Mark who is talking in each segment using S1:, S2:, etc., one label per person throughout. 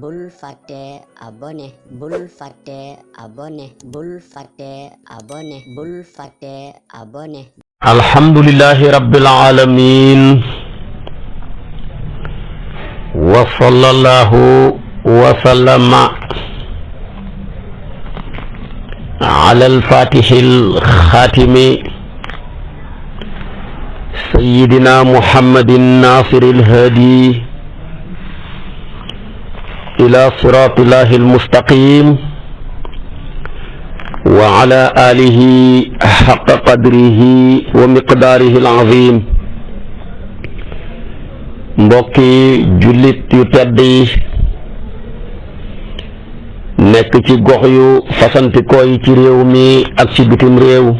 S1: bul fàtte abonné bul fàtte abonné bul fàtte abonné bul fàtte abonné.
S2: alhamdulillahi rabbil alamin wa sallallahu wa sallama ala al-fatihil khatimi sayyidina muhammadin nasiril hadi ila siratillahi al-mustaqim wa ala alihi haqqa qadrihi wa miqdaarihi al-azim. mbokki jullit yu tedd yi nekk ci gox yu fasantikoo yi ci réew mi ak ci bitim réew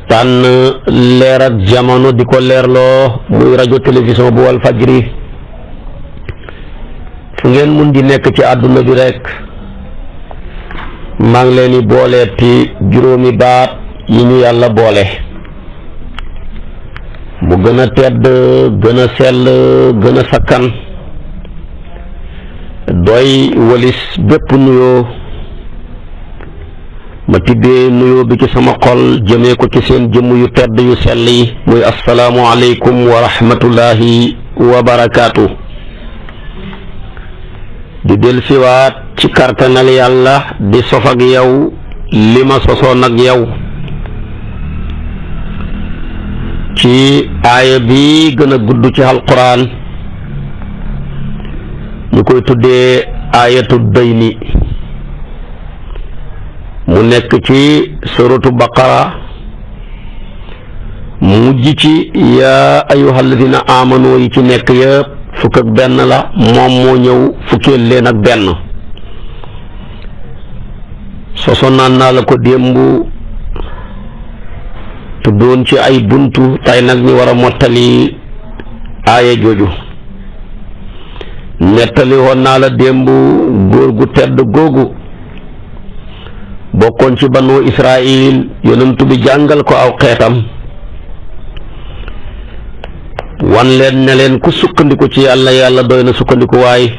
S2: tànn leer ak jamono di ko leerloo muy rajo télévision bu wal fajri fu ngeen mun di nekk ci àdduna bi rek maa ngi leen di booleeti juróomi baat yi ñu yàlla boole bu gën a tedd gën a sell gën a sakkan doy walis bépp nuyoo ma tibbee nuyoo bi ci sama xol jëmee ko ci seen jëmm yu tedd yu sell yi muy asalaamu aleykum wa rahmatullahi wa barakaatu. di del siwaat ci kartanal yàlla di sof ak yow li ma sosoon ak yow ci aaya bi gën a gudd ci alquran ñu koy tuddee aayatu dayni mu nekk ci suratu baqara mujj ci yaa ayyuhal ladina amanu yi ci nekk yëpp fukk ak benn la moom moo ñëw fukkeel leen ak benn sosoon naa la ko démb tuddoon ci ay buntu tay nag ñu war a mottali aaya jooju. nettali woon naa la démb góor gu tedd googu bokkoon ci banu Israil yonent bi jàngal ko aw xeetam wan leen ne leen ku sukkandiku ci yàlla yàlla doy na sukkandiku waay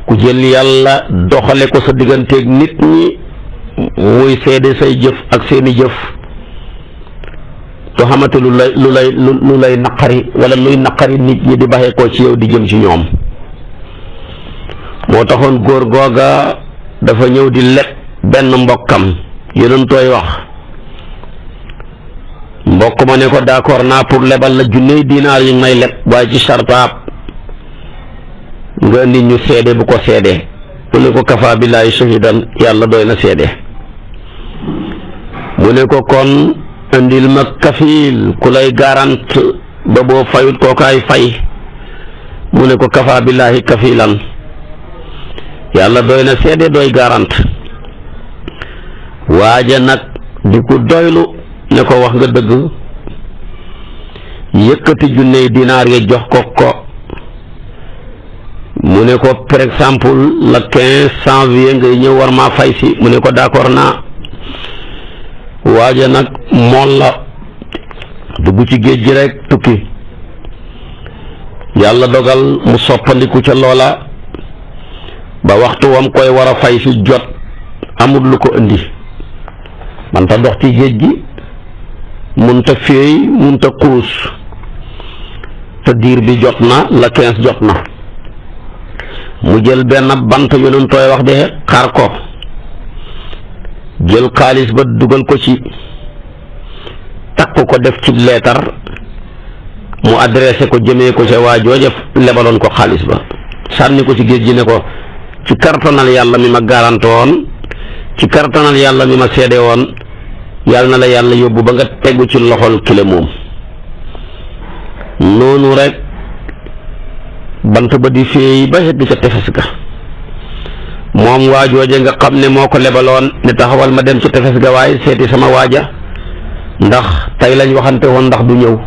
S2: ku jël yàlla doxale ko sa digganteeg nit ñi muy seede say jëf ak seeni jëf to xamante lu lay naqari wala luy naqari nit ñi di baxee ko ci yow di jëm ci ñoom moo taxoon góor googa dafa ñëw di leb benn mbokkam yéen tooy wax mbokk ma ne ko d'accord naa pour lebal la junney dinaar yi may leb waaye ci sartaab nga nit ñu seede bu ko seede mu ne ko kafa billaahi shahidan yàlla doy na seede mu ne ko kon indil ma kafiil ku lay garante ba boo fayut kookaay fay mu ne ko kafa billaahi kafiilan yàlla doy na seede doy garante waaja nag di ko doylu ne ko wax nga dëgg yëkkati junney dinaar yi jox ko mu ne ko par exemple le 15 janvier ngay ñëw war maa fay si mu ne ko d'accord naa waaja nag mool la dugg ci géej gi rek tukki yàlla dogal mu soppandiku ca loola ba waxtu wam koy war a fay si jot amul lu ko indi man ta dox ci géej gi munta féey munta xuus te diir bi jot na la 15 jot na mu jël benn bant yonent tooy wax de xar ko jël xaalis ba dugal ko ci takk ko def ci leetar mu adressé ko jëmee ko ca waa jooja lebaloon ko xaalis ba sànni ko ci géej gi ne ko ci kartanal yàlla mi ma garanté woon ci kartanal yàlla mi ma seede woon yàlla na la yàlla yóbbu ba nga tegu ci loxol kile moom noonu rek bant ba di féey ba yegg ca tefes ga moom waa jooje nga xam ne moo ko lebaloon ne taxawal ma dem ci tefes ga waaye seeti sama waaja ndax tey lañ waxante woon ndax du ñëw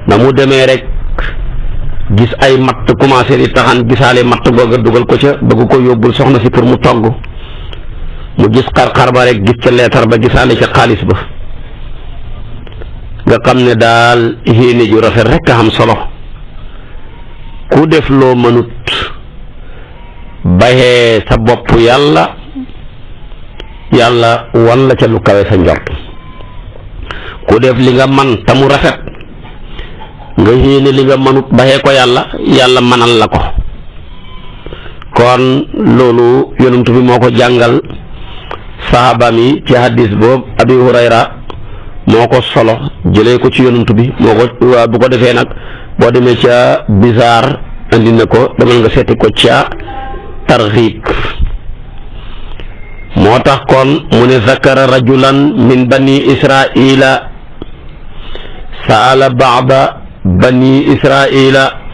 S2: na mu demee rek gis ay matt commencé di taxan gisaale matt googa dugal ko ca bëgg ko yóbbul soxna si pour mu togg mu gis xar-xar ba rek gis ca leetar ba gisaale ca xaalis ba nga xam ne daal yéene ju rafet rek a am solo ku def loo mënut baxee sa bopp yàlla wan la ca lu kawe sa njort ku def li nga man te mu rafet nga yéene li nga mënut baxee ko yàlla manal la ko. kon loolu yonent bi moo ko jàngal sahabaam yi ci hadis boobu Abi Hurayra moo ko solo jëlee ko ci yonent bi moo ko bu ko defee nag boo demee ca Bizaar andi na ko demal nga seeti ko ca Targhib moo tax kon mu ne zakara rajulan min bani israila saala baada bani israila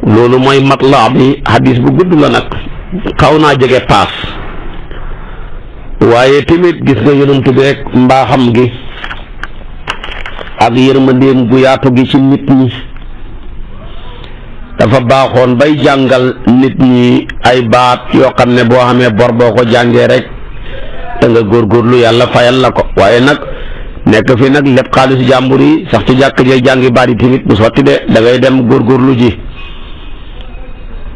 S2: loolu mooy matla bi hadis bu gudd la nag xaw naa jege paas waaye tamit gis nga yonent bi rek mbaaxam gi ak yërmandeem gu yaatu gi ci nit ñi dafa baaxoon bay jàngal nit ñi ay baat yoo xam ne boo xamee bor boo ko jàngee rek te nga góorgóorlu yàlla fayal la ko waaye nag nekk fi nag lépp xaalisu jàmbur yi sax ci jàkk jee jàngi baat yi tamit bu sotti de da ngay dem góorgóorlu ji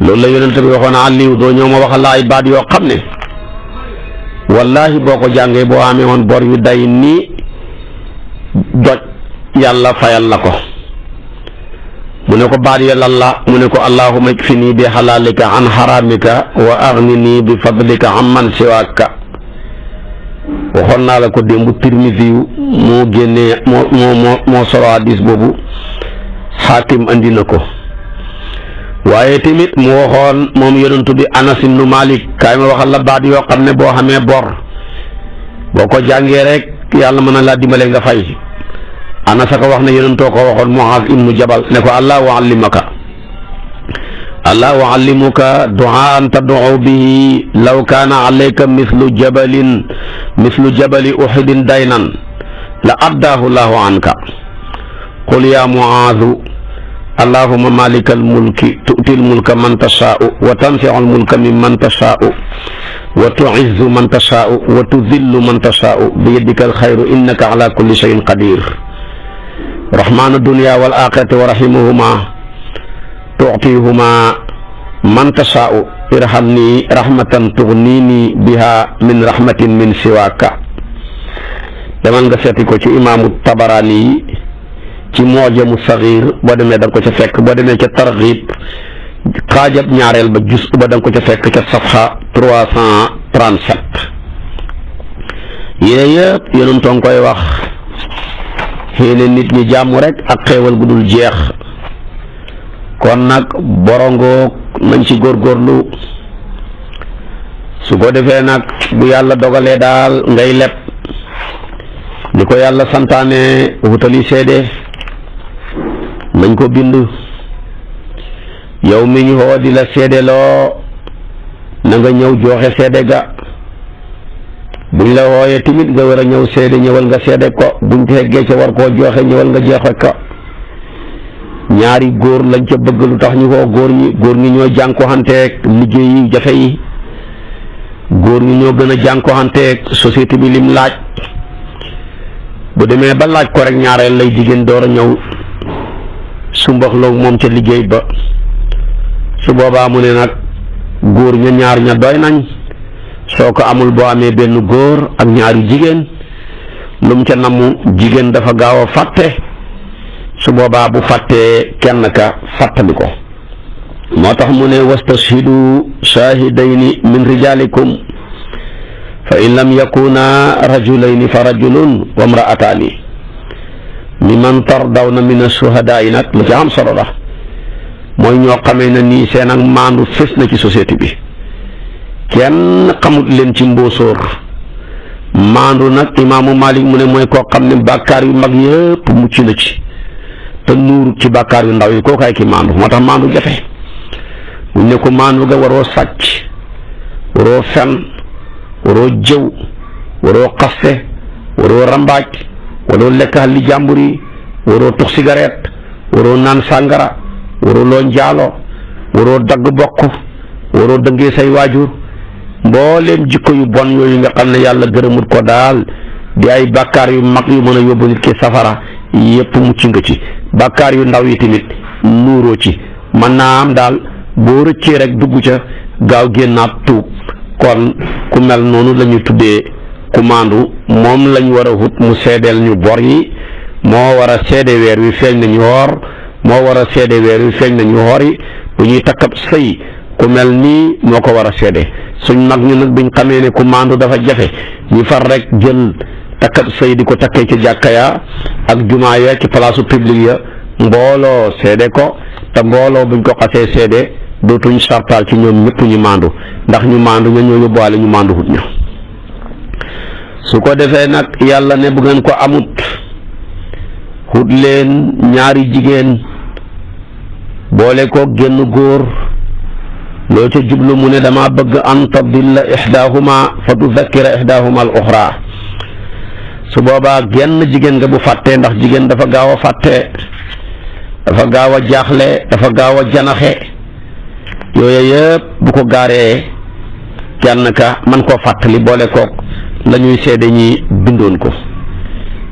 S2: loolu la yonent bi waxoon Aliou doo ñëw ma waxal la ay baat yoo xam ne wallahi boo ko jàngee boo amee woon bor yu day nii doj yàlla fayal la ko mu ne ko baat ya lan la mu ne ko allahumma ikfini bi halalika an haramika wa aghnini bi fadlika amman siwaka waxoon naa la ko démb Tirmisi moo génnee moo solo hadis boobu Xaakim andi na ko waaye tamit mu waxoon moom yonentu bi Anas ibnu Malik kaay ma waxal la baat yoo xam ne boo xamee bor boo ko jàngee rek yàlla mën na laa dimbale nga fay Anas ko wax ne yonentoo ko waxoon Muaz ibnu Jabal ne ko allah uallimuka du'aan tad'u bihi law kaana alayka mislu jabali uhudin daynan la addaahu llahu anka qul ya Muazu allahumma malikal mulki tu'til mulka man tashaa'u wa tanzi'ul mulka mimman tashaa'u wa tu'izzu man tashaa'u wa tudhillu man tashaa'u bi yadikal khayru innaka ala kulli shay'in qadir rahmanu dunya wal akhirati wa rahimuhuma tu'tihuma man tashaa'u irhamni rahmatan tughnini biha min rahmatin min siwaka demal nga seeti ko ci imaamu Tabarani ci Mu'jamu Saxiir boo demee da nga ko ca fekk boo demee ca Targhib xaajab ñaareel ba jus ba da nga ko ca fekk ca safha 337 yéen yëpp yonentoo ngi koy wax xéene nit ñi jàmm rek ak xéewal gu dul jeex kon nag borongo nañ ci góorgóorlu su ko defee nag bu yàlla dogalee daal ngay leb ni ko yàlla santaane wutali seede nañ ko bind yow mi ñu xoo di la seedeloo na nga ñëw joxe seede ga buñ la wooyee tamit nga war a ñëw seede ñëwal nga seede ko buñ feggee ca war koo joxe ñëwal nga joxe ko ñaari góor lañ ca bëgg lu tax ñu ko góor ñi ñoo jànkuwanteeg liggéey yi jafe yi góor ñi ñoo gën a jànkuwanteeg société bi lim laaj bu demee ba laaj ko rek ñaareel lay jigéen door a ñëw su mboxloog moom ca liggéey ba su boobaa mu ne nag góor ña ñaar ña doy nañ soo ko amul boo amee benn góor ak ñaari jigéen lum ca namu jigéen dafa gaaw a fàtte su boobaa bu fàttee kenn ka fàttali ko moo tax mu ne wastashhidu shahidayni min rijalikum fa in lam yakuna rajulayni fa rajulun wa imra'atani mimman tardawna min ash-shuhada'i nag lu ci am solo la mooy ñoo xamee na nii seen ak maandu fës na ci société bi kenn xamut leen ci mbóosóor maandu nag imaamu Malik mu ne mooy koo xam ne bàkkaar yu mag yëpp mucc na ci te nuurut ci bàkkaar yu ndaw yi kookaay ki maandu moo tax maandu jafe buñ ne ko maandu ga waroo sàcc waroo fen waroo jëw waroo xaste waroo rambaaj waroo lekk li jàmbur yi waroo tux cigarette waroo naan sàngara waroo loo njaalo waroo dagg bokk waroo dëngee say waajur mbooleem jikko yu bon yooyu nga xam ne yàlla gërëmut ko daal di ay bàkkaar yu mag yu mën a yóbbu nit ki safara yépp mucc nga ci bàkkaar yu ndaw yi tamit nuuroo ci mën naa am daal boo rëccee rek dugg ca gaaw génnaat tuub. kon ku mel noonu la ñu tuddee ku maandu moom lañ war a wut mu seedeel ñu bor yi, moo war a seede weer wi feeñ nañu woor, moo war a seede weer wi feeñ nañu woor yi. bu ñuy takkab sëy ku mel nii moo ko war a seede. suñ mag ñu nag biñ xamee ne ku maandu dafa jafe ñu far rek jël takkab sëy di ko takkee ci jàkka ya ak jumaa ya ci palaasu publique ya mbooloo seede ko, te mbooloo buñ ko xasee seede dootuñ sartaal ci ñoom ñëpp ñu maandu, ndax ñu maandu ña ñoo yóbbuwaale ñu maandu hut ña. su ko defee nag yàlla ne bu ngeen ko amut hut leen ñaari jigéen boole ko génn góor. loo ca jublu mu ne dama bëgg an tadilla ihdaahuma fa tudakkira ihdaahuma al uxra. su boobaa genn jigéen nga bu fàttee, ndax jigéen dafa gaaw a fàtte, dafa gaaw a jaaxle, dafa gaaw a janaxe, yooyu yëpp bu ko gaaree kenn ka man koo fàttali boole kook la ñuy seede ñi bindoon ko.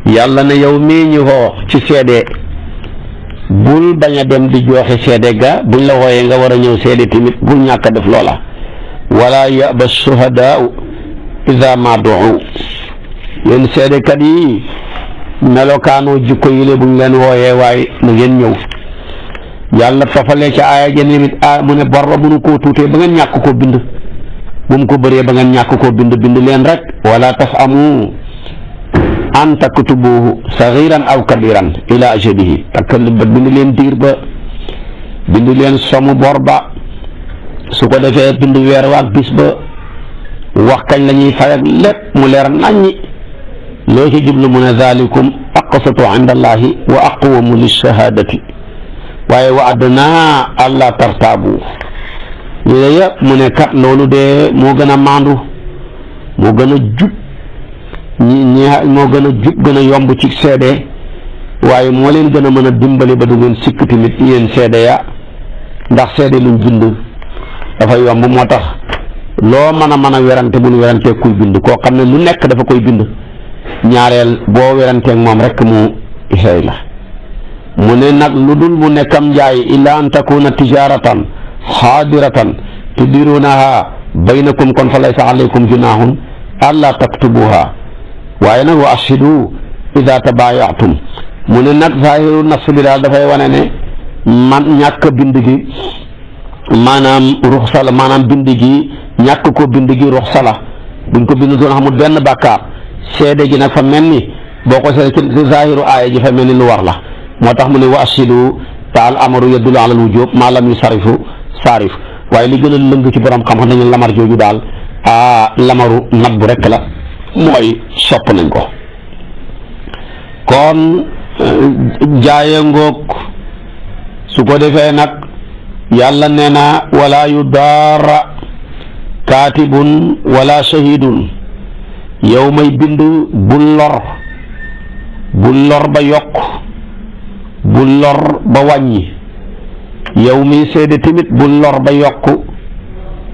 S2: yàlla ne yow mii ñu xoo ci seede bul bañ a dem di joxe seede ga, buñ la wooyee nga war a ñëw seede tamit bul ñàkk a def loola. wala yaba shuhadaau ida ma duu. yéen seedekat yi melokaanoo jikko yi le buñ leen wooyee waaye na ngeen ñëw. yàlla tofalee ca aaya ja nimit mu ne bor ba bu nu koo tuutee ba ngeen ñàkk koo bind, bu mu ko bëree ba ngeen ñàkk koo bind leen rek. wala tasamu an taktubuhu sagiran aw kabiran ila ajalihi. bind leen diir ba, bind leen somu bor ba, su ko defee bind weer waak bis ba, wax kañ la ñuy fay ak lépp mu leer naññi. loo ci jublu mu ne zalikum aqsatu inda allahi wa aqwamu lishahadati waaye wa adnaa alla tartaabu. yooyu yëpp mu ne kat loolu de moo gën a maandu, moo gën a jub moo gën a jub, gën a yomb ci seede, waaye moo leen gën a mën a dimbali ba du ngeen sikk tamit yéen seede ya, ndax seede luñ bind dafa yomb. moo tax loo mën a werante bu nu werantee kuy bind koo xam ne lu nekk dafa koy bind, ñaareel boo weranteeg moom rek mu xëy la. mu ne nag lu dul mu nekkam njaay illa an takuna tijaratan xaadiratan tudirunaha baynakum kon fa laysa alaykum junahun alla taktubuha. waaye nag wa ashhidu ida tabayatum. mu ne nag zahiru nas bi daal dafay wane ne man ñàkk bind gi maanaam ruxsa la, maanaam bind gi ñàkk ko bind gi ruxsa la, buñ ko bind doon xamul benn bàkkaar. seede gi nag fa mel ni boo ko seede ci zahiru aaya ji fa mel ni lu war la. moo tax mu ne wa ashhidu te al amaru yadullu ala al wujub maa lam yusarifu saarif. waaye li gën a lëng ci borom xam-xam dañu lamar jooju daal lamaru nabbu rek la, mooy sopp nañ ko. kon jaaye ngoog. su ko defee nag yàlla nee na wala yudaara kaatibun wala shahidun. yow may bind bul lor ba yokk, bul lor ba wàññi. yow mi seede tamit bul lor ba yokk,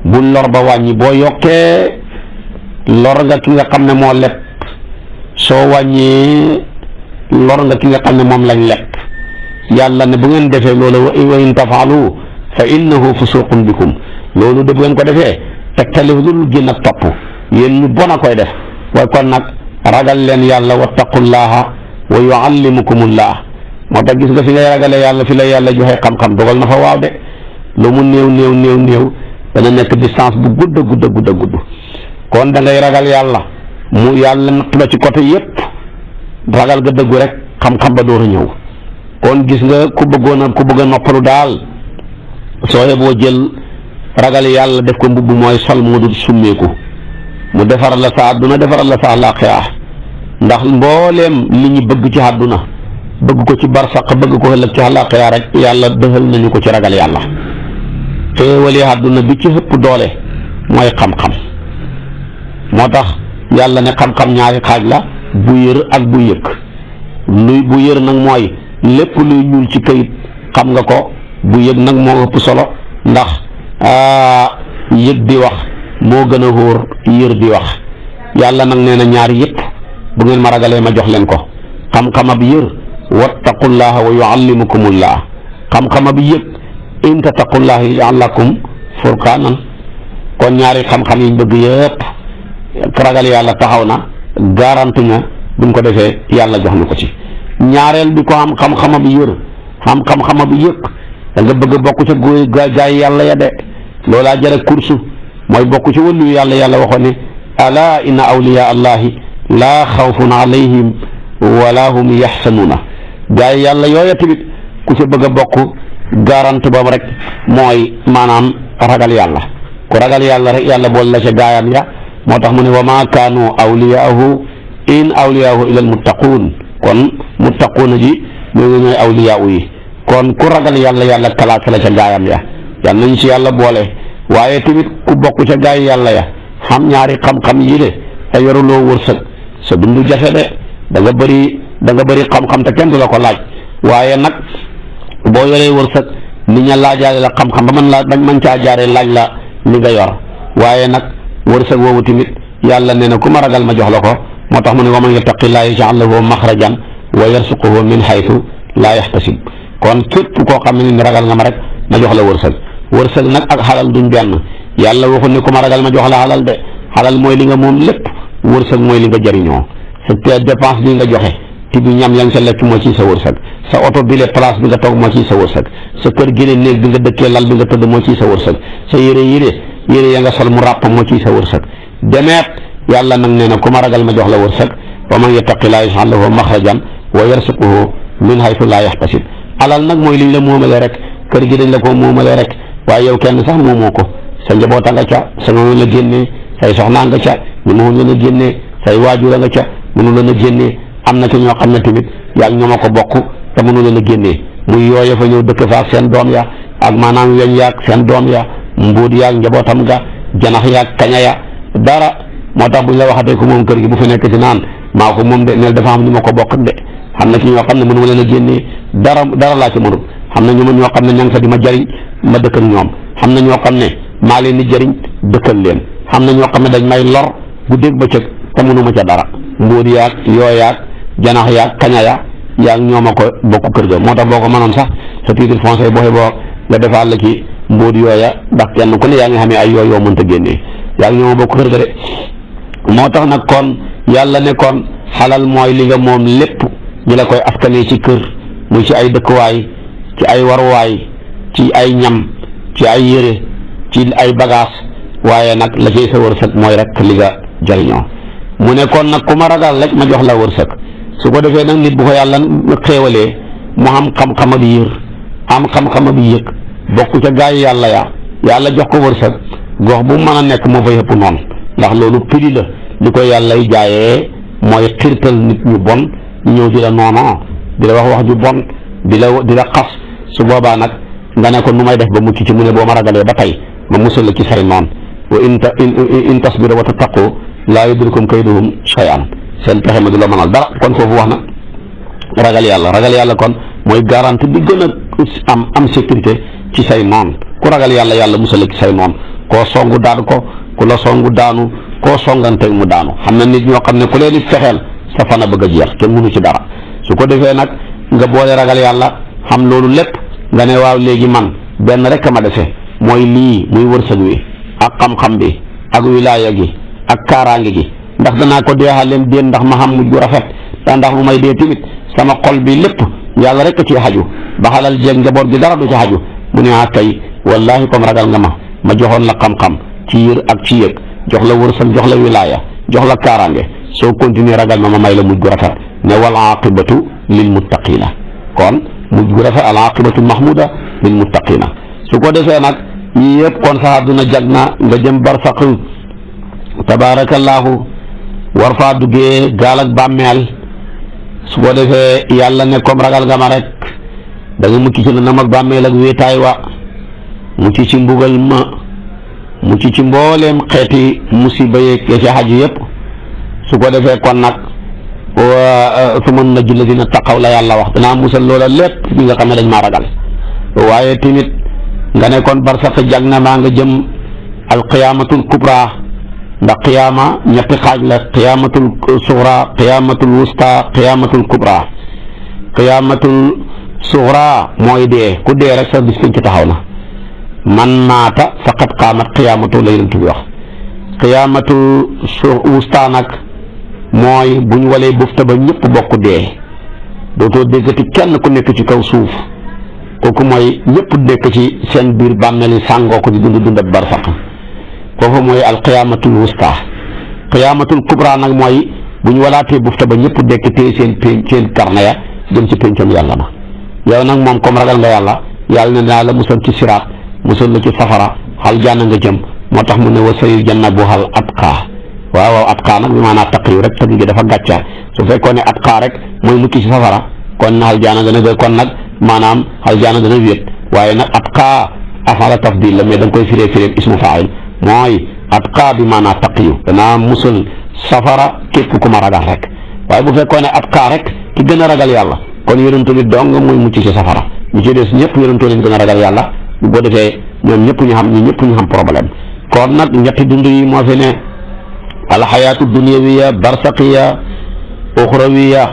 S2: bul lor ba wàññi. boo yokkee lor nga ki nga xam ne moo leb, soo wàññee lor nga ki nga xam ne moom lañ leb. yàlla ne bu ngeen defee loolu wa in tafaalu fa innahu fusuqun bikum. loolu de bu ngeen ko defee tegtale lu gën ak topp, yéen ñu bon a koy def. waaye kon nag ragal leen yàlla wattaqullaha wa yuallimukumullah. moo tax gis nga fi ngay ragalee yàlla fi la yàlla joxe xam-xam dogal na fa waaw de. lu mu néew dana nekk distance bu gudd. kon da ngay ragal yàlla, mu yàlla natt la ci côté yépp, ragal ga dëggu rek xam-xam ba door a ñëw. kon gis nga ku bëgg a noppalu daal soo yeboo jël ragal yàlla def ko mbubb mooy sol moo dul summeeku, mu defaral la sa àdduna defaral la sa àllaaxira. ndax mbooleem li ñu bëgg ci àdduna bëgg ko ci barsaq bëgg ko ëllëg ci àllaaxira rek yàlla defal nañu ko ci ragal yàlla. xéewali àdduna bi ci ëpp doole mooy xam-xam. moo tax yàlla ne xam-xam ñaari xaaj la, bu yër ak bu yëg. bu yër nag mooy lépp luy ñuul ci kayit xam nga ko. bu yëg nag moo ëpp solo, ndax yëg di wax moo gën a wóor yër di wax. yàlla nag nee na ñaari yëpp bu ngeen ma ragalee ma jox leen ko. xam-xam ab yër wattaqullaha wa yuallimukumullah. xam-xam ab yëg in tattaqullaha yaj'al lakum furqaanan kon ñaari xam-xam yi bëgg yëpp ragal yàlla taxaw na garanti nga buñ ko defee yàlla jox na ko ci. ñaareel bi ko am xam-xama bi yër xam xam-xama bi yëpp da nga bëgg bokk ca góor gaay yàlla ya de loolaa jëre kursu mooy bokk ci wëllu yàlla waxoon ne ala inna awliya allahi laa xawfun alayhim wala hum yaxsanuuna gaay yàlla yooya tamit ku ca bëgg a bokk garante boobu rek mooy maanaam ragal yàlla ku ragal yàlla rek yàlla bool la ca gaayam ya moo tax mu ne wa maa kaanu awliyaahu in awliyaahu ila almuttaquun kon muttaquuna ji ñooñu ñooy awliyaahu yi kon ku ragal yàlla kalaat la ca gaayam ya yal nañ ci yàlla boole waaye tamit ku bokk ca gaay yàlla ya xam ñaari xam-xam yi de te yoruloo wërsëg sa dundu jafe de da nga bëri xam-xam te kenn du la ko laaj waaye nag boo yoree wërsëg nit ña laajaale la xam-xam ba man caa jaaree laaj la li nga yor waaye nag wërsëg woowu tamit yàlla nee na ku ma ragal ma jox la ko moo tax mu ne wa man yattaqillaaha yaj'al lahu maxrajan wa yarzuqhu min haythu laa yaxtasib kon képp koo xam ne ni ragal nga ma rek ma jox la wërsëg nag ak xalal duñ benn yàlla waxul ne ku ma ragal ma jox la xalal de xalal mooy li nga moom lépp wërsëg mooy li nga jëriñoo sa dépense bi nga joxe ti bi ñam yaa ngi sa lekk moo ciy sa wërsëg sa oto bi le place bi nga toog moo ciy sa wërsëg sa kër gi le néeg bi nga dëkkee lal bi nga tëdd moo ciy sa wërsëg sa yére ya nga sol mu ràpp moo ciy sa wërsëg demeet yàlla nag nee na ku ma ragal ma jox la wërsëg wa man yattaqillaaha yaj'al lahu maxrajan wa yarzuqhu min haythu laa yaxtasib alal nag mooy liñ la moomale rek kër gi dañ la ko moomale rek waaye yow kenn sax moomoo ko sa njaboota nga ca sa noonu la génnee say soxnaa nga ca ñu mënu leen a génnee say waajur nga ca mënu leen a génnee am na ci ñoo xam ne tamit yaa ngi ñoom a ko bokk te mënu leen a génnee muy yooye fa ñëw dëkk fa ak seen doom ya ak maanaam weñ yaag seen doom ya mbuut yaag njabootam ga janax yaag kaña ya dara moo tax buñ la waxatee ko moom kër gi bu fi nekk ci naan maa ko moom de neel dafa am ñu ma ko bokk de xam na ci ñoo xam ne mënu ma leen a génnee dara laa ci mënut xam na ñu ñoo xam ne ña nga fa di ma jariñ ma dëkk ak ñoom xam na ñoo xam ne maa leen di jëriñ dëkkal leen xam na ñoo xam ne dañ may lor guddeeg bëccëg te mënuma ca dara mbóot yaag yooyaag janax yaag kaña yaag ñoom a ko bokk kër ga moo tax boo ko mënoon sax sa titre foncier boo nga defaat la ci mbóot yooya ndax kenn ku ne yaa ngi xamee ay yooyoo mënta génnee yaag ñoom a bokk kër ga de moo tax nag kon yàlla ne kon xalal mooy li nga moom lépp ñu la koy askanee ci kër muy ci ay dëkkuwaay ci ay waruwaay ci ay ñam ci ay yére ci ay bagage waaye nag la ciy sa wërsëg mooy rek li nga jëriñoo mu ne kon nag ku ma ragal rek ma jox la wërsëg su ko defee nag nit bu ko yàlla xéewalee mu am xam-xama bi yër am xam-xama bi yëg bokk ca gaay yàlla yàlla jox ko wërsëg gox bu mën a nekk moo fay ëpp noonu ndax loolu prix la li ko yàlla y jaayee mooy xirtal nit ñu bon ñu ñëw di la noonoo di la wax ju bon di la xas su boobaa nag nga ne ko nu may def ba mucc ci mu ne boo ma ragalee ba tey ma musal la ci say noon wa in tasbiru wa tattaqu laa yudrikum kayduhum shay'an seen pexe ma du la mënal dara kon foofu wax na ragal yàlla kon mooy garantie bi gën a am sécurité ci say noon ku ragal yàlla musal la ci say noon koo songu daan ko ku la songu daanu koo songanteeg mu daanu xam na nit ñoo xam ne ku leen di fexeel sa fan a bëgg a jeex kenn mënu ci dara su ko defee nag nga boole ragal yàlla xam loolu lépp nga ne waaw léegi man benn rek a ma defe mooy lii muy wërsëg wi ak xam-xam bi ak wilaaya gi ak kaaraange gi ndax danaa ko deexal leen déen ndax ma xam mujj gu rafet te ndax bu may dee tamit sama xol bi lépp yàlla rek a ci xaju ba xalal jeeg njaboot gi dara du ci xaju mu ne ah kay wallahi comme ragal nga ma joxoon la xam-xam ci yër ak ci yëg jox la wërsëg jox la wilaaya jox la kaaraange soo continuer ragal ma may la mujj gu rafet ne wal aqibatu lil muttaqina kon mujj gu rafet al aqibatu mahmuda lil muttaqina su ko defee nag yii yëpp kon sa àdduna jag na nga jëm barsaq tabaarakallaahu war faa duggee gaal ak bàmmeel su ko defee yàlla ne comme ragal nga ma rek da nga mucc ci lëndëm ak bàmmeel ak wéetaay wa mucc ci mbugal ma mucc ci mbooleem xeeti musiba yeeg ya ci xaju yëpp su ko defee kon nag su mën na julla dina taqaw la yàlla wax danaa musal loola lépp ñi nga xam ne dañ maa ragal waaye tamit nga ne kon barsaq jag na maa nga jëm alqiyaamatul kubra ndax qiyaama ñetti xaaj la qiyaamatul suxra qiyaamatul wusta qiyaamatul kubra qiyaamatul suxra mooy dee ku dee rek sa bis ci taxaw na man maata faqad qaamat qiyaamatu la yonent bi wax. qiyaamatu wusta nag mooy bu ñu walee bufta ba ñëpp bokk dee dootoo déggati kenn ku nekk ci kaw suuf kooku mooy ñëpp nekk ci seen biir bàmmeeli sàngoo ko di dund ak barsaq foofu mooy alqiyaamatul wusta. qiyaamatul kubra nag mooy bu ñu walaatee bufta ba ñëpp dekk téye seen karne ya jëm ci péncam yàlla ma yow nag moom comme ragal nga yàlla ne naa la musal ci siraat musal la ci safara xal jaana nga jëm moo tax mu ne wa sayujannabuhal atqaa waaw atqaa nag bi maanaam taqiyu rek tëgg gi dafa gàccaar su fekkoon ne atqaa rek mooy mucc ci safara kon xal jaana dana gën kon nag maanaam xal jaana dana wéet waaye nag atqaa afala tafdil la mais da nga koy firee ismu faa'il mooy atqaa bi maanaam taqiyu danaa musal safara képp ku ma ragal rek waaye bu fekkoon ne atqaa rek ki gën a ragal yàlla kon yonent bi dong mooy mucc ci safara ñu ci des ñëpp yonent leen gën a ragal yàlla boo defee ñoom ñëpp ñu xam problème kon nag ñetti dund yi moo fi ne alxayaatu dunyawiya barsaqiya uxrawiya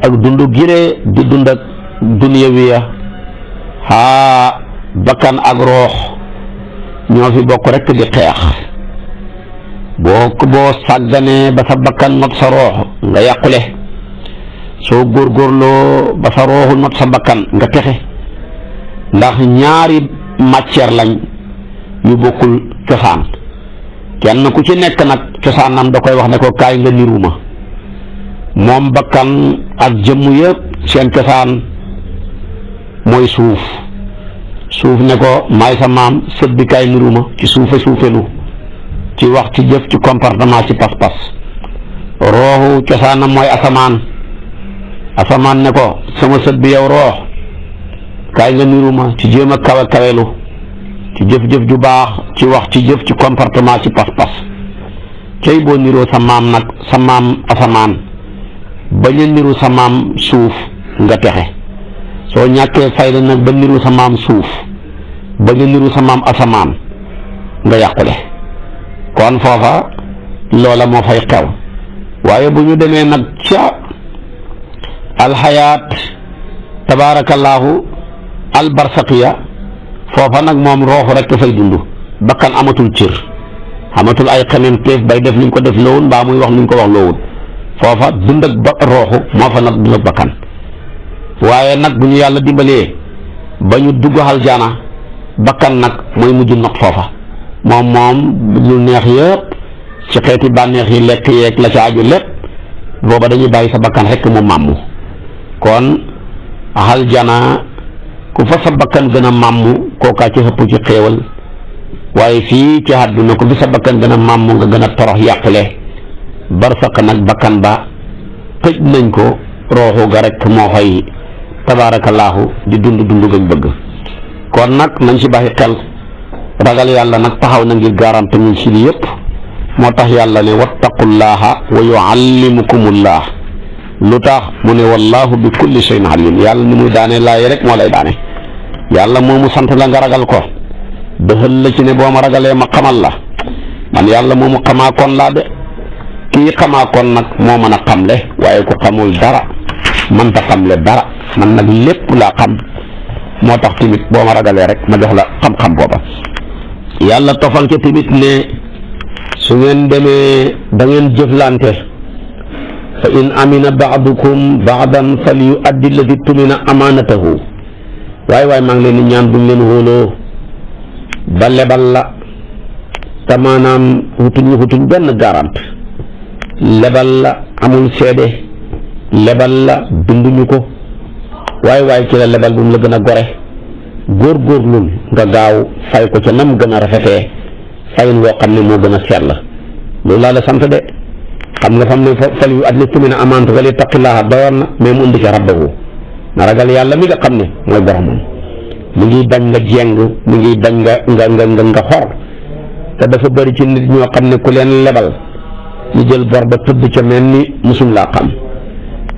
S2: ak dund giree di dund ak dunyawiya bakkan ak roox ñoo fi bokk rek di xeex boo sàgganee ba sa bakkan not sa roox nga yàqule soo góorgóorloo ba sa rooxu not sa bakkan nga texe ndax ñaari matière lañ yu bokkul cosaan kenn ku ci nekk nag cosaanam da koy wax ne ko kaay nga niru ma moom bakkan ak jëmm yëpp seen cosaan mooy suuf ne ko maay sa maam sët bi kaay niru ma ci suufelu ci wax ci jëf ci comportement ci pas-pas rooxu cosaanam mooy asamaan ne ko sama sët bi yow roox kaay nga niru ma ci jéem a kawelu ci jëf-jëf ju baax ci wax ci jëf ci comportement ci pas-pas cey boo niroo sa maam nag sa maam asamaan bañ a niru sa maam suuf nga texe soo ñàkkee fayda nag ba niru sa maam suuf bañ a niru sa maam asamaan nga yàqule kon foofa loola moo fay xew waaye bu ñu demee nag ca alxayaat tabaarakallaahu albarsaqiya foofa nag moom rooxu rek dafay dund bakkan amatul cër amatul ay xemem teef bay def ni ko def loowul mbaa muy wax ni ko wax loowul foofa dund ak rooxu moo fa nag dund ak bakkan waaye nag bu ñu yàlla dimbalee ba ñu dugg aljana bakkan nag mooy mujj not foofa moom lu neex yëpp ci xeeti bànneex yi lekk yeeg la ca aju lépp booba dañuy bàyyi sa bakkan rek mu màmmu kon aljana ku fa sa bakkan gën a màmm kookaa ci xëpp ci xéewal waaye fii ci àdduna ku fi sa bakkan gën a màmm nga gën a torox yàqule barsaq nag bakkan ba tëj nañ ko rooxu ga rek moo fay tabaarakallaahu di dund gañ bëgg kon nag nañ ci bàyyi xel ragal yàlla nag taxaw na ngir garante ñu ci li yëpp moo tax yàlla ne wattaqullaha wa yuallimukumullah lu tax mu ne wallahu bi kulli shay'in alim yàlla ni muy daane laay rek moo lay daane yàlla moomu sant la nga ragal ko dëxal la ci ne boo ma ragalee ma xamal la man yàlla moomu xamaa kon laa de kii xamaa kon nag moo mën a xamle waaye ku xamul dara mënta xamle dara man nag lépp laa xam moo tax tamit boo ma ragalee rek ma jox la xam-xam booba yàlla tofal ca tamit ne su ngeen demee da ngeen jëflante fa in amina baadukum baadan fal yu addi alladi tumina amaanatahu waaye maa ngi leen di ñaan buñ leen wóoloo ba lebal la te maanaam xutuñ benn garante lebal la amul seede lebal la binduñu ko waaye ci la lebal bu mu la gën a gore góorgóorlul nga gaaw fay ko ca nam gën a rafetee fayin woo xam ne moo gën a sell loolu laa la sant de xam nga fam ne fal yu adli tumina amaanatu wal yattaqillaaha doyoon na mais mu indi ca rabbahu na ragal yàlla mi nga xam ne mooy boromam mu ngi bañ nga jeng mu ngi bañ nga xor te dafa bëri ci nit ñoo xam ne ku leen lebal ñu jël bor ba tëdd ca mel ni musum laa xam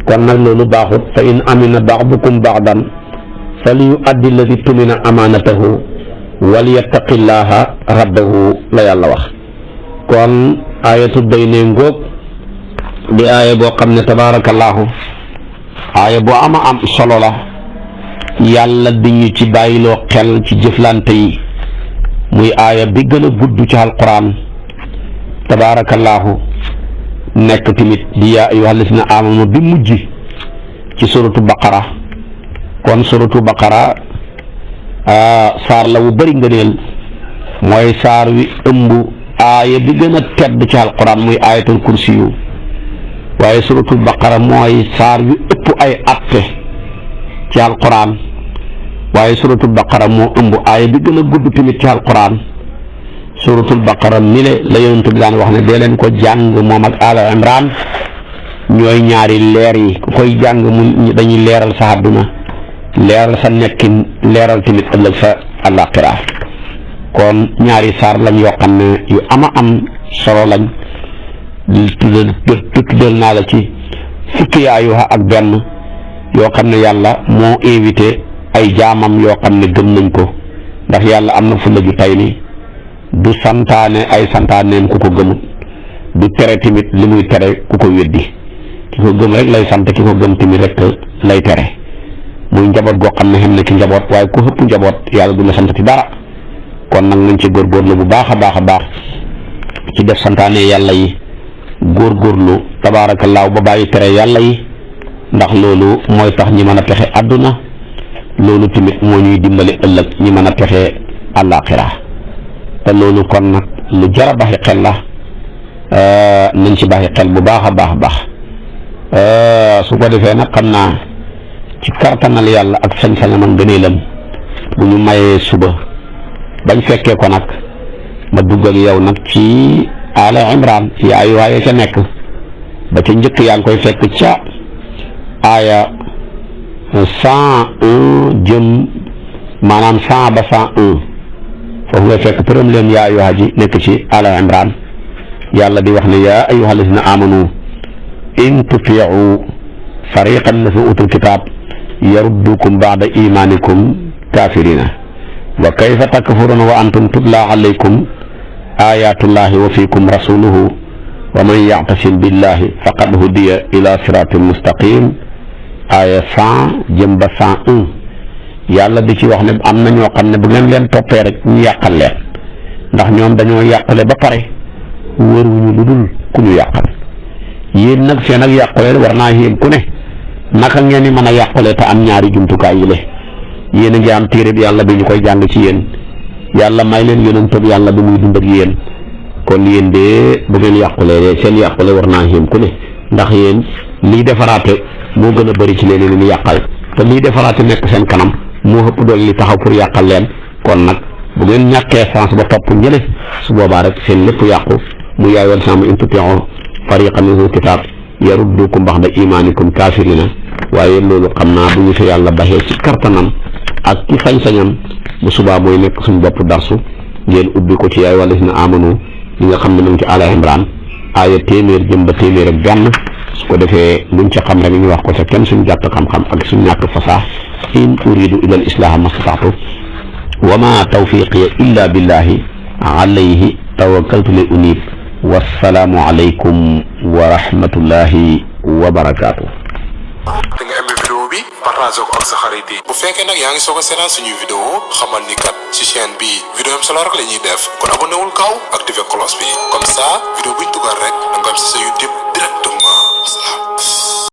S2: kon nag loolu baaxut fa in amina ba'dukum ba'dan fal yu addi alladi tumina amaanatahu wal yattaqillaaha rabbahu la yàlla wax kon aayatu dayne ngóog di aaya boo xam ne tabaarakallaahu aaya boo am solo la yàlla di ñu ci bàyyiloo xel ci jëflante yi muy aaya bi gën a gudd ci alquran tabaarakallaahu nekk tamit di yaa ayyuhal lazina aamanu bi mujj ci suratu baqara kon suratu baqara saar la wu bari ngëneel mooy saar wi ëmb aaya bi gën a tedd ci alquran muy aayatul kursi yu waaye suratul baqara mooy saar wi ëpp ay atte ci alquran waaye suratul baqara moo ëmb aaya bi gën a gudd tamit ci alquran suratul baqara mile la yonent bi daan wax ne dee leen ko jàng moom ak ala imran ñooy ñaari leer yi ku koy jàng mu dañuy leeral sa àdduna leeral sa nekkin leeral tamit ëllëg sa àllaaxira kon ñaari saar lañ yoo xam ne yu ama am solo lañ tuddal naa la ci fukki aayuha ak benn yoo xam ne yàlla moo invité ay jaamam yoo xam ne gëm nañ ko ndax yàlla am na fulla ju tay ni du santaane ay santaaneem ku ko gëmut du tere tamit li muy tere ku ko weddi ki ko gëm rek lay sant ki ko gëm tamit rek lay tere muy njaboot goo xam ne xam ne ki njaboot waaye ku ëpp njaboot yàlla du la sant ci dara kon nag nañ ci góorgóorlu bu baax a baax a baax ci def santaane yàlla yi góorgóorlu tabaarakallaahu ba bàyyi tere yàlla yi ndax loolu mooy tax ñi mën a texe àdduna loolu tamit moo ñuy dimbali ëllëg ñi mën a texe àllaaxira te loolu kon nag lu jara baxi xel la nañ ci baxi xel bu baax a baax a baax su ko defee nag xam naa ci kartanal yàlla ak sañ-sañam ak gëneelam bu ñu mayee suba bañ fekkee ko nag ma dugg ak yow nag ci ala imran yaay waaye ca nekk ba ca njëkk yaa ngi koy fekk ca aaya 101 jëm maanaam 100 ba 101 foofu ngay fekk përëm leen yaa ayyuha ji nekk ci ala imran yàlla di wax ne yaa ayyuha allazina amanu in tutiu fariqan la fi utul kitab yaruddukum ba'da imanikum kafirina wa kayfa takfuruna wa antum tutla alaykum ayatullahi wa fikum rasuluhu wa man ya'tasim billahi faqad hudiya ila siratin mustaqim aya 100 jëm ba 101 yàlla di ci wax ne am na ñoo xam ne bu ngeen leen toppee rek ñu yàqal leen ndax ñoom dañoo yàqale ba pare wëruñu lu dul ku ñu yàqal yéen nag seen ak yàqule war naa yéen ku ne naka ngeen ni mën a yàqule te am ñaari jumtukaay yi le yéen a ngi am téere bi yàlla bi ñu koy jàng ci yéen yàlla may leen yonentam yàlla bi muy dund ak yéen kon yéen de bu ngeen yàqulee seen yàqule war naa yéen ku ne ndax yéen lii defaraate moo gën a bëri ci leen ni yàqal te lii defaraate nekk seen kanam moo ëpp doole li taxaw pour yàqal leen kon nag bu ngeen ñàkkee chance ba topp njële su boobaa rek seen lépp yàqu mu yaayal sama in tuti'u fariqan minal kitaab yaruddukum ba'da imaanikum kaafiriina waaye loolu xam naa bu ñu fi yàlla baxee ci kartanam ak ci sañ-sañam bu subaa mooy nekk suñ bopp darsu ngeen ubbi ko ci yaay wala si na amanu li nga xam ne mu ngi ci Ala Imran aaya téeméer jëm ba téeméer ak benn su ko defee luñ ca xam rek ñu wax ko ca kenn suñ gàtt xam-xam ak suñ ñàkk fasaa in uridu illa al islaha mastataatu wa ma tawfiqiya illa billahi alayhi tawakkaltu li unib wassalaamu alaykum wa rahmatullahi wa barakaatu.
S3: da nga aimé vidéo bi partagé ko ak sa xarit yi bu fekkee nag yaa ngi soog a seetaan suñuy vidéo xamal ni kat ci chaîne bi vidéo am solo rek la ñuy def kon abonné wul gaaw activé cloche bi comme ça vidéo buñ dugal rek da nga am si sa YouTube directement.